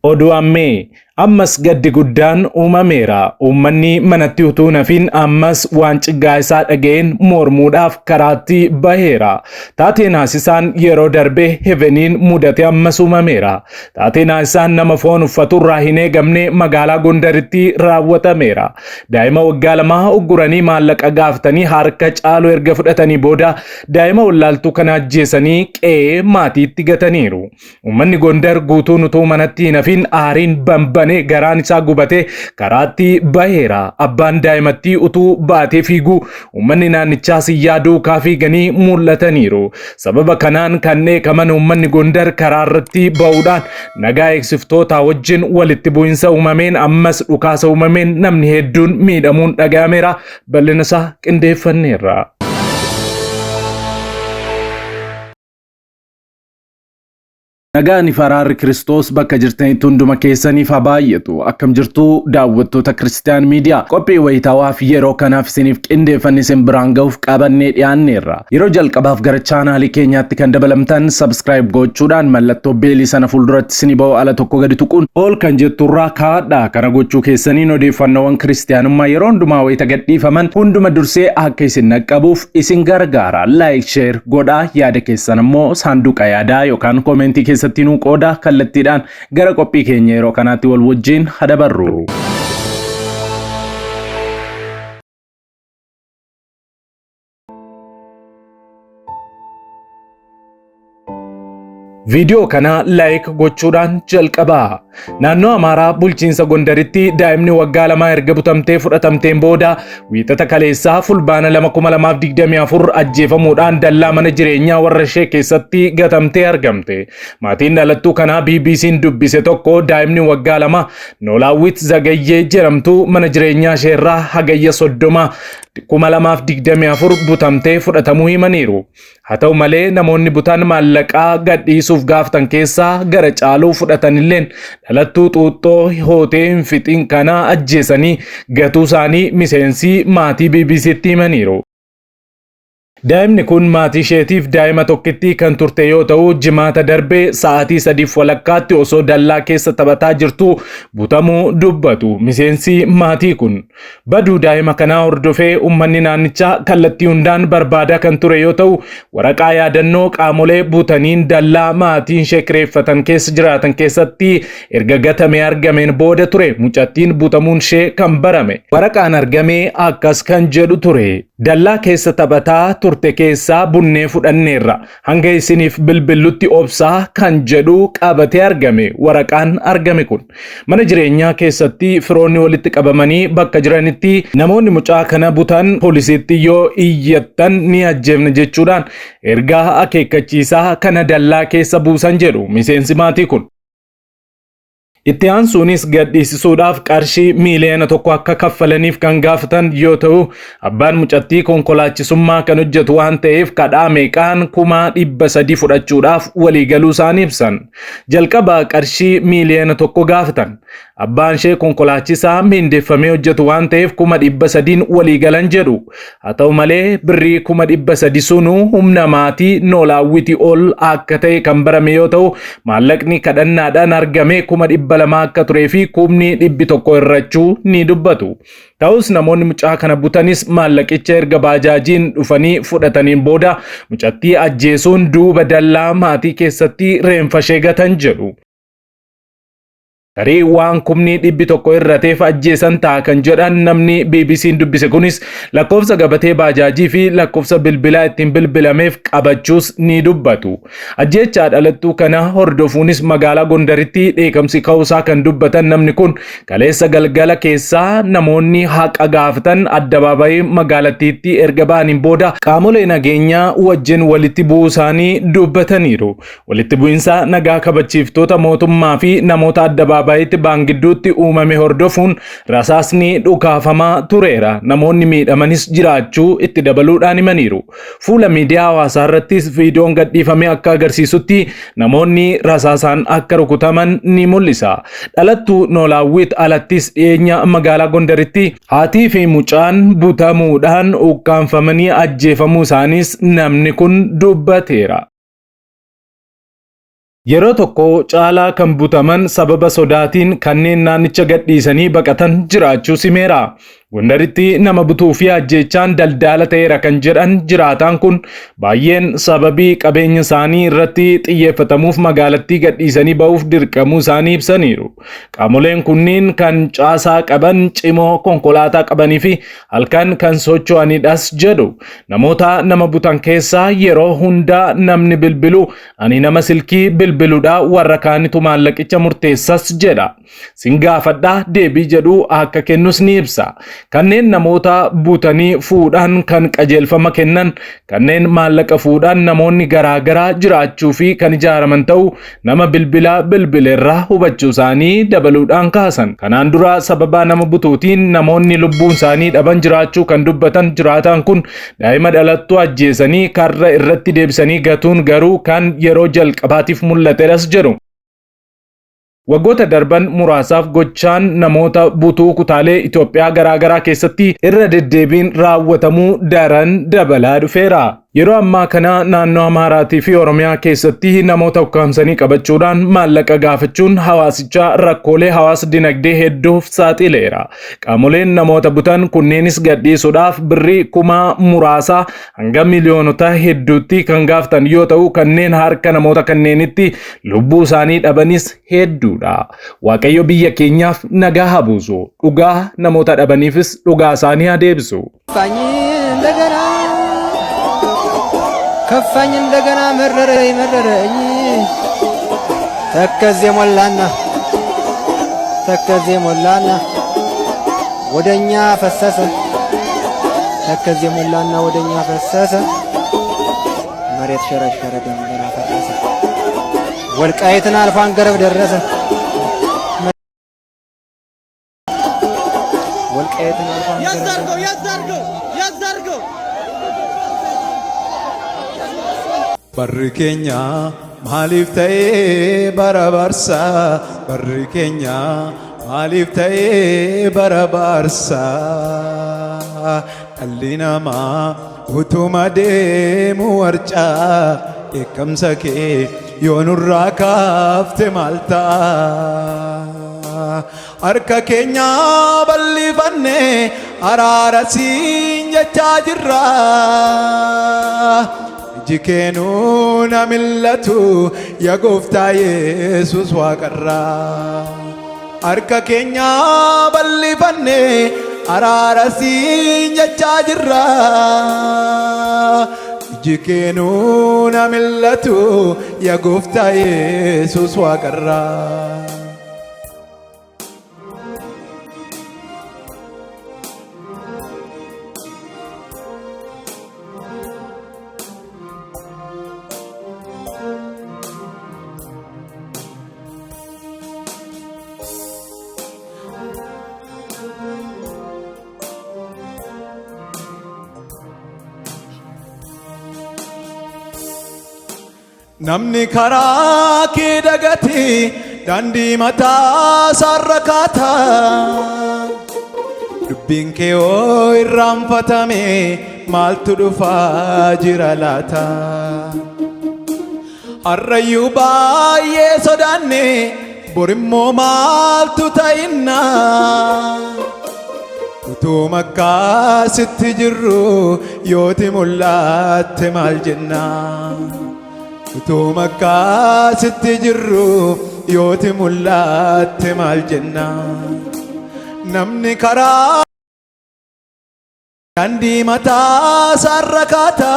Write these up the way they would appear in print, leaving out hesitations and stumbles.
Oduu ammee ammas gaddi guddaan uumameera. Uummanni manatti utuu hin hafin ammas waan ciggaa isaa dhaga'een mormuudhaaf karaatti baheera. Taateen naasisaan yeroo darbe Heveniin mudate ammas uumameera. Taateen naasisaan nama foon uffaturraa hin eegamne magaalaa Gondaritti raawwatameera. Daa'ima waggaa 2 ugguranii maallaqa gaafatanii harka caalu erga fudhatanii booda daa'ima wallaaltuu kana ajjeesanii qe'ee maatiitti gataniiru. Uummanni Gondar guutuun utuu manatti hin hafin aariin banbane garaan isaa gubate karaatti baheera. Abbaan daa'imattii utuu baatee fiiguu uummanni naannichaas iyyaa duukaa fiiganii mul'ataniiru. Sababa kanaan kan dheekaman uummanni Gondar karaa irratti ba'uudhaan nagaa eegsiftootaa wajjin walitti bu'insa uumameen ammas dhukaasa uumameen namni hedduun miidhamuun dhaga'ameera. Bal'ina isaa qindeeffanneerra. Nagaan fi araarri Kiristoos bakka jirtanitti hunduma keessaniif haa baay'atu. Akkam jirtu daawwattoota Kiristiyaan Miidiyaa. Qophii wayitaawaa fi yeroo kanaaf isiniif qindeeffanne isin biraan gahuuf qabannee dhiyaanneerra. Yeroo jalqabaaf gara chaanaalii keenyaatti kan dabalamtan subscribe gochuudhaan mallattoo beelii sana fuulduratti isinii ba'u ala tokko gadi tuquun ol kan jetturraa kaa'adha. Kana gochuu keessaniin odeeffannoowwan Kiristiyaanummaa yeroo hundumaa wayita gadhiifaman hunduma dursee akka isin dhaqqabuuf isin gargaara. Like, share godhaa, yaada keessan immoo saanduqa yaadaa yookaan koomentii keessatti nuu qooda. Kallattiidhaan gara qophii keenya yeroo kanaatti wal wajjin hadabarru. Viidiyoo kana like gochuudhaan jalqabaa. Naannoo Amaaraa bulchiinsa Gondaritti daa'imni waggaa 2 erga butamtee fudhatamteen booda wiixata kaleessaa Fulbaana 2,2024 ajjeefamuudhaan dallaa mana jireenyaa warra ishee keessatti gatamtee argamte. Maatiin dhalattuu kanaa BBC'n dubbise tokko daa'imni waggaa 2 Noolaawwit Zagayyee jedhamtu mana jireenyaa isheerraa Hagayya 30 2024 butamtee fudhatamuu himaniiru. Haa ta'u malee namoonni butan maallaqaa gadhiisuuf gaafatan keessaa gara caaluu fudhatanilleen dhalattuu xuuxxoo hootee hin fixin kana ajjeesanii gatuu isaanii miseensi maatii BBCtti himaniiru. Daa'imni kun maatii isheetiif daa'ima tokkittii kan turte yoo ta'u, jimaata darbe sa'aatii 3:30tti osoo dallaa keessa taphataa jirtuu butamuu dubbatu miseensi maatii kun. Baduu daa'ima kanaa hordofee uummanni naannichaa kallattii hundaan barbaadaa kan ture yoo ta'u, waraqaa yaadannoo qaamolee butaniin dallaa maatiin ishee kireeffatan keessa jiraatan keessatti erga gatamee argameen booda ture mucattiin butamuun ishee kan barame. Waraqaan argame akkas kan jedhu ture. Dallaa keessa taphataa turte keessaa bunnee fudhanneerra. Hanga isiniif bilbillutti obsaa kan jedhu qabatee argame waraqaan argame kun. Mana jireenyaa keessatti firoonni walitti qabamanii bakka jiranitti namoonni mucaa kana butan poolisiitti yoo iyyattan ni ajjeefna jechuudhaan ergaa akeekkachiisaa kana dallaa keessa buusan jedhu miseensi maatii kun. Itti aansuunis gadhiisisuudhaaf qarshii miiliyoona 1 akka kaffalaniif kan gaafatan yoo ta'u, abbaan mucattii konkolaachisummaa kan hojjetu waan ta'eef kadhaa meeqaan 300,000 fudhachuudhaaf waliigaluu isaanii ibsan. Jalqaba qarshii miiliyoona 1 gaafatan. Abbaan ishee konkolaachisaa miindeeffamee hojjetu waan ta'eef 300,000 waliigalan jedhu. Haa ta'u malee birrii 300,000 sunuu humna maatii Noolaawwitii ol akka ta'e kan barame yoo ta'u, maallaqni kadhannaadhaan argame 200,000 akka turee fi 100,000 hir'achuu ni dubbatu. Ta'us namoonni mucaa kana butanis maallaqicha erga baajaajiin dhufanii fudhataniin booda mucattii ajjeesuun duuba dallaa maatii keessatti reenfa ishee gatan jedhu. Tarii waan 100,000 hir'ateef ajjeesan ta'a kan jedhan namni BBC'n dubbise kunis lakkoofsa gabatee baajaajii fi lakkoofsa bilbilaa ittiin bilbilameef qabachuus ni dubbatu. Ajjeechaa dhalattuu kana hordofuunis magaalaa Gondaritti dheekamsi ka'uusaa kan dubbatan namni kun kaleessa galgala keessaa namoonni haqa gaafatan addabaabayii magaalattiitti erga ba'aniin booda qaamolee nageenyaa wajjin walitti bu'uu isaanii dubbataniiru. Walitti bu'insa nagaa kabachiiftoota mootummaa fi namoota addabaabayiitti ba'an gidduutti uumame hordofuun rasaasni dhukaafamaa tureera. Namoonni miidhamanis jiraachuu itti dabaluudhaan himaniiru. Fuula miidiyaa hawaasaa irrattis viidiyoon gadhiifame akka agarsiisutti namoonni rasaasaan akka rukutaman ni mul'isa. Dhalattuu Noolaawwit alattis dhiyeenya magaalaa Gondaritti haatii fi mucaan butamuudhaan ukkaamfamanii ajjeefamuu isaaniis namni kun dubbateera. Yeroo tokko caalaa kan butaman sababa sodaatiin kanneen naannicha gadhiisanii baqatan jiraachuu simeera. Gondaritti nama butuu fi ajjeechaan daldaala ta'eera kan jedhan jiraataan kun baay'een sababii qabeenya isaanii irratti xiyyeeffatamuuf magaalattii gadhiisanii ba'uuf dirqamuu isaanii ibsaniiru. Qaamoleen kunniin kan caasaa qaban, cimoo konkolaataa qabanii fi halkan kan socho'anidhas jedhu. Namoota nama butan keessaa yeroo hunda namni bilbilu ani nama silkii bilbiludha, warra kaanitu maallaqicha murteessas jedha. Sin gaafadhaa deebii jedhu akka kennus ni ibsa. Kanneen namoota butanii fuudhan kan qajeelfama kennan, kanneen maallaqa fuudhan namoonni garaa garaa jiraachuu fi kan ijaaraman ta'uu nama bilbila bilbilerraa hubachuu isaanii dabaluudhaan kaasan. Kanaan dura sababa nama butuutiin namoonni lubbuun isaanii dhaban jiraachuu kan dubbatan jiraataan kun daa'ima dhalattuu ajjeesanii karra irratti deebisanii gatuun garuu kan yeroo jalqabaatiif mul'atedhas jedhu. Waggoota darban muraasaaf gochaan namoota butuu kutaalee Itoophiyaa garaa garaa keessatti irra deddeebiin raawwatamuu daran dabalaa dhufeera. Yeroo ammaa kana naannoo Amaaraatii fi Oromiyaa keessatti namoota ukkaamsanii qabachuudhaan maallaqa gaafachuun hawaasichaa rakkoolee hawaas dinagdee hedduuf saaxileera. Qaamoleen namoota butan kunneenis gadhiisuudhaaf birrii kuma muraasaa hanga miliyoonota hedduutti kan gaafatan yoo ta'u, kanneen harka namoota kanneenitti lubbuu isaanii dhabanis hedduudha. Waaqayyo biyya keenyaaf nagaa haa buusu. Dhugaa namoota dhabaniifis dhugaa isaanii haa deebisu. ከፋኝ እንደገና ከፋኝ እንደገና መረረኝ መረረኝ ተከዜ ሞላና ተከዜ ሞላና ወደኛ ፈሰሰ ተከዜ ሞላና ወደኛ ፈሰሰ መሬት ሸረሸረ ደንበር አፈረሰ ወልቃይትን አልፎ አንገረብ ደረሰ ወልቃይትን አልፎ አንገረብ ደረሰ። Barri keenya maaliif ta'ee bara barsaa? Barri keenya maaliif ta'ee bara barsaa? Dhalli namaa utuma deemu warcaa, dheekkamsa kee yoo nurraa kaafte maal ta'a? Harka keenya bal'ifannee araara siin jechaa jirra. Iji kee nuun haa mil'atu yaa gooftaa Yesus waaqarraa. Harka keenya bal'ifannee araara siin jechaa jirra. Iji kee nuun haa mil'atu yaa gooftaa Yesus waaqarraa. Namni karaa kee dagatee daandii mataa isaarra kaata. Dubbiin kee yoo irraanfatame maaltu dhufaa jira laata? Har'ayyuu baay'ee sodaanne, borimmoo maaltu ta'inna? Utuu makkaasitti jirru yooti mul'atte maal jenna? Utuu makkaasitti jirru yooti mul'atte maal jenna? Namni karaa daandii mataa isaarra kaata.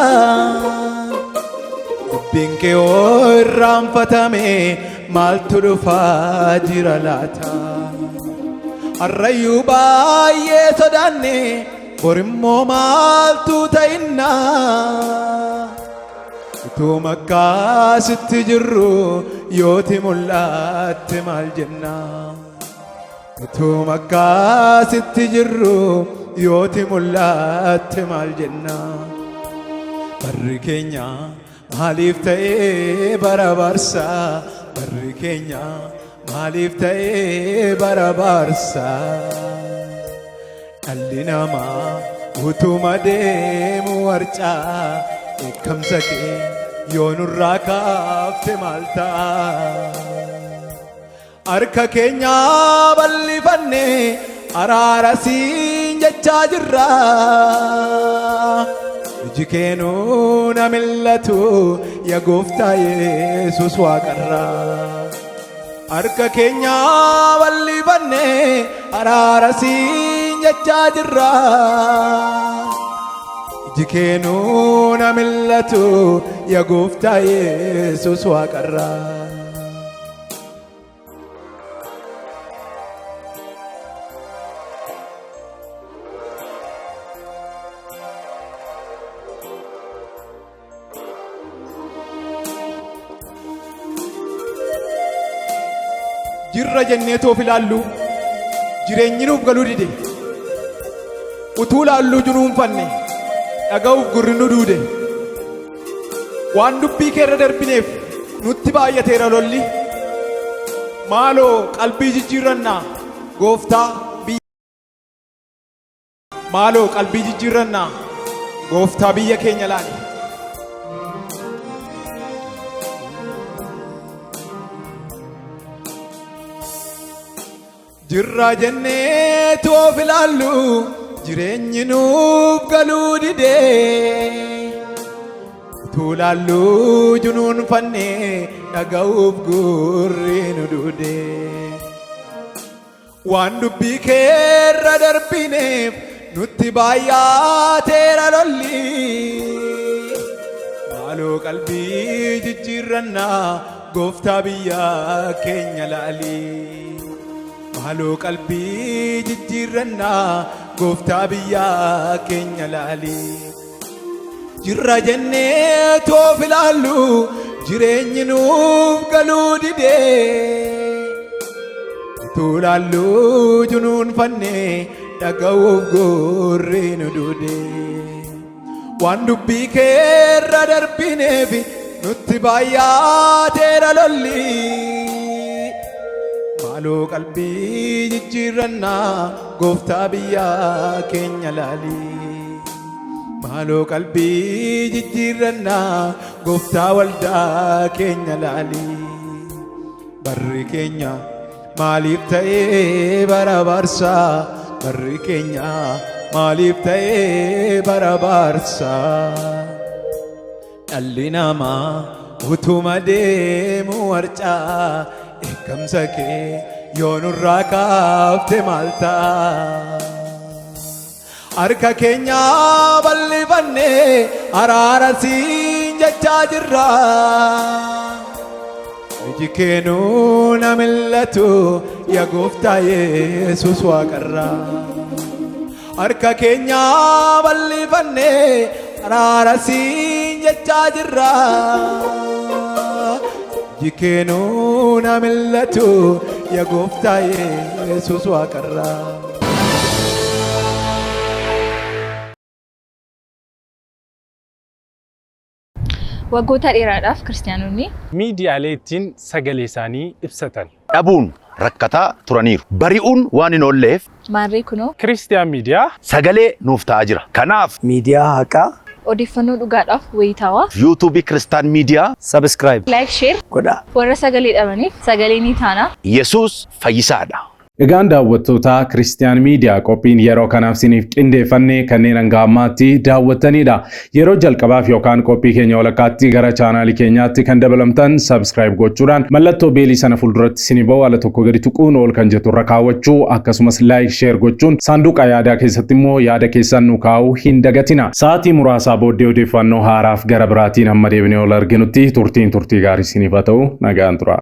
Dubbiin kee yoo irraanfatame maaltu dhufaa jira laata? Har'ayyuu baay'ee sodaanne, borimmoo maaltu ta'inna? Utuu makkaasitti jirru yooti mul'atte maal jenna? Utuu makkaasitti jirru yooti mul'atte maal jenna? Barri keenya maaliif ta'ee bara barsaa? Barri keenya maaliif ta'ee bara barsaa? Dhalli namaa utuma deemu warcaa, dheekkamsa kee Yoo nurraa kaafte maal ta'a? Harka keenya bal'ifanne araara siin jechaa jirra. Iji kee nuun haa mil'atu ya gooftaa Yesuus waaqarraa. Harka keenya bal'ifanne araara siin jechaa jirra. Iji kee nuun haa mil'atu ya gooftaa Yesuus waaqarraa. Jirra jennee toof ilaallu jireenyi nuuf galuu dide. Utuu laalluu junuunfanne dhaga'uuf gurri nu duude. Waan dubbii kee irra darbineef nutti baay'ateera lolli. Maaloo qalbii jijjiirrannaa gooftaa biyya Maaloo qalbii jijjiirrannaa gooftaa biyya keenya laali. Jirra jenneetu of ilaallu jireenyi nuuf galuu didee. Utuu laalluu junuunfannee dhaga'uuf gurri nu duudee. Waan dubbii keerra darbineef nutti baay'ateera lolli. Maaloo qalbii jijjiirrannaa gooftaa biyya keenya laali. Maaloo qalbii jijjiirrannaa gooftaa biyya keenya laali. Jirra jennee toof ilaallu jireenyi nuuf galuu didee. Utuu laalluu junuunfannee dhaga'uuf gurri nu duudee. Waan dubbii keerra darbineef nutti baay'ateera lolli. Maaloo qalbii jijjiirrannaa gooftaa biyya keenya laali. Maaloo qalbii jijjiirrannaa gooftaa waldaa keenya laali. Barri keenya maaliif ta'ee bara baarsaa? Barri keenya maaliif ta'ee bara baarsaa? Dhalli namaa utuma deemu harcaa dheekkamsa kee yoo nurraa kaafte maal ta'a? Harka keenya bal'ifannee araara siin jechaa jirra. Iji kee nuun haa mil'atu yaa gooftaa Yesuus waaqarraa. Harka keenya bal'ifannee araara siin jechaa jirra. Iji kee nuun haa mil'atu yaa gooftaa Yesuus waaqarraa. Waggoota dheeraadhaaf Kiristiyaanonni. Miidiyaalee ittiin sagalee isaanii ibsatan. dhabuun rakkataa turaniiru. Bari'uun waan hin oolleef. Maarree kunoo. Kiristiyaan Miidiyaa. Sagalee nuuf ta'aa jira. Kanaaf. Miidiyaa haqaa. Odeeffannoo dhugaadhaaf wayitaawaa. YouTube Kiristaan Miidiyaa. Subscribe. Like share. Godhaa. Warra sagalee dhabaniif sagalee ni taana. Yesuus fayyisaadha. Egaan daawwattoota Kiristiyaan Miidiyaa qophiin yeroo kanaaf siniif qindeeffanne kanneen hanga ammaatti daawwattanidha. Yeroo jalqabaaf yookaan qophii keenya walakkaatti gara chaanaalii keenyaatti kan dabalamtan subscribe gochuudhaan mallattoo beelii sana fuulduratti sini ba'u ala tokko gadi tuquun ol kan jettu irra kaawwachuu akkasumas like share gochuun saanduqa yaadaa keessatti immoo yaada keessan nu kaa'uu hin dagatina. Sa'aatii muraasaa booddee odeeffannoo haaraaf gara biraatiin hamma deebinee ol arginutti turtiin turtii gaarii siniif haa ta'u nagaan tura.